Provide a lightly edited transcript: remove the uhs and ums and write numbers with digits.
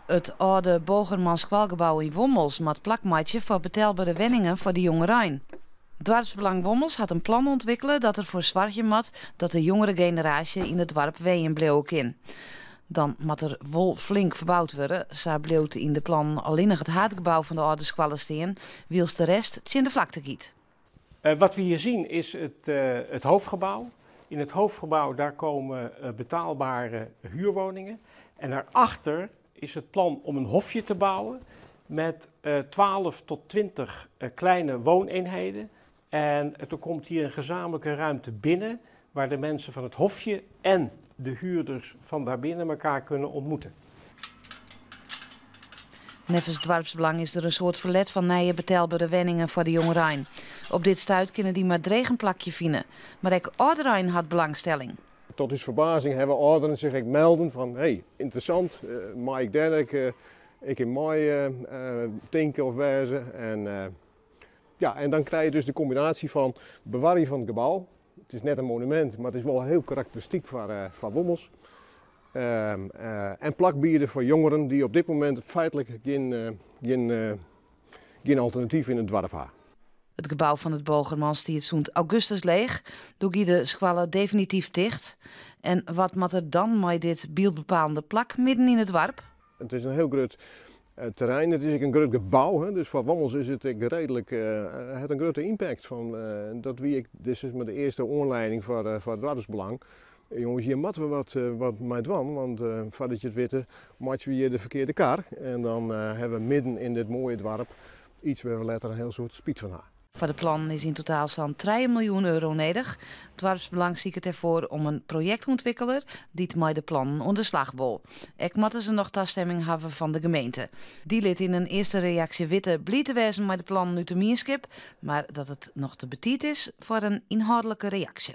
It âlde Bogerman skoalgebou yn Wommels moat plak meitsje foar betelbere wenningen foar de jongerein. Doarpsbelang Wommels hat in plan ûntwikkele dat derfoar soargje moat dat de jongere generaasje yn it doarp wenjen bliuwe kin. Dan moat der wol flink ferboud wurde. Sa bliuwt yn de plannen allinnich it haadgebou fan de âlde skoalle stean, wylst de rest tsjin de flakte giet. Wat we hier zien is het hoofdgebouw. In het hoofdgebouw daar komen betaalbare huurwoningen. En daarachter is het plan om een hofje te bouwen met 12 tot 20 kleine wooneenheden. En er komt hier een gezamenlijke ruimte binnen waar de mensen van het hofje en de huurders van daarbinnen elkaar kunnen ontmoeten. Neffens Doarpsbelang is der in soad ferlet fan nije betelbere wenningen foar de jongerein. Op dit stuit kinne dy mar dreech in plakje fine. Mar ek âlderein hat belangstelling. Tot ús ferbazing hawwe âlderen sich ek melden fan hey, ynteressant, mei ik dêr ek, ek yn mei tinke of wêze. En, ja, en dan krije je dus de kombinaasje fan bewarjen fan it gebou. It is net in monumint, mar it is wol hiel karakteristyk foar Wommels. En plak biede foar jongeren dy't op dit momint feitlik gjin alternatyf yn it doarp ha. It gebou fan it Bogerman stiet sûnt augustus leech. Doe gie de skoalle definityf ticht. En wat moat der dan mei dit byldbepalende plak midden yn it doarp? It is in hiel grut terrein, it is ek in grut gebou, hè, dus foar Wommels is it ek reedlik, hat in grutte impact. Fan, dat wie ek dit is mar de earste oanlieding foar it doarpsbelang. Jonges, hjir moatte we wat mei dwaan, want foardat je it witte meitsje we hjir de ferkearde kar. En dan hawwe we midden yn dit moaie doarp iets wêr't we letter in hiel soad spyt fan ha. Foar de plannen is yn totaal sa'n trije miljoen euro nedich. Doarpsbelang siket dêrfoar om in projektûntwikkeler dy't mei de plannen oan de slach wol. Ek moatte se noch tastemming hawwe fan de gemeente. Dy lit yn in earste reaksje witte bliid te wêzen mei de plannen út de mienskip, mar dat it noch te betiid is foar in ynhâldlike reaksje.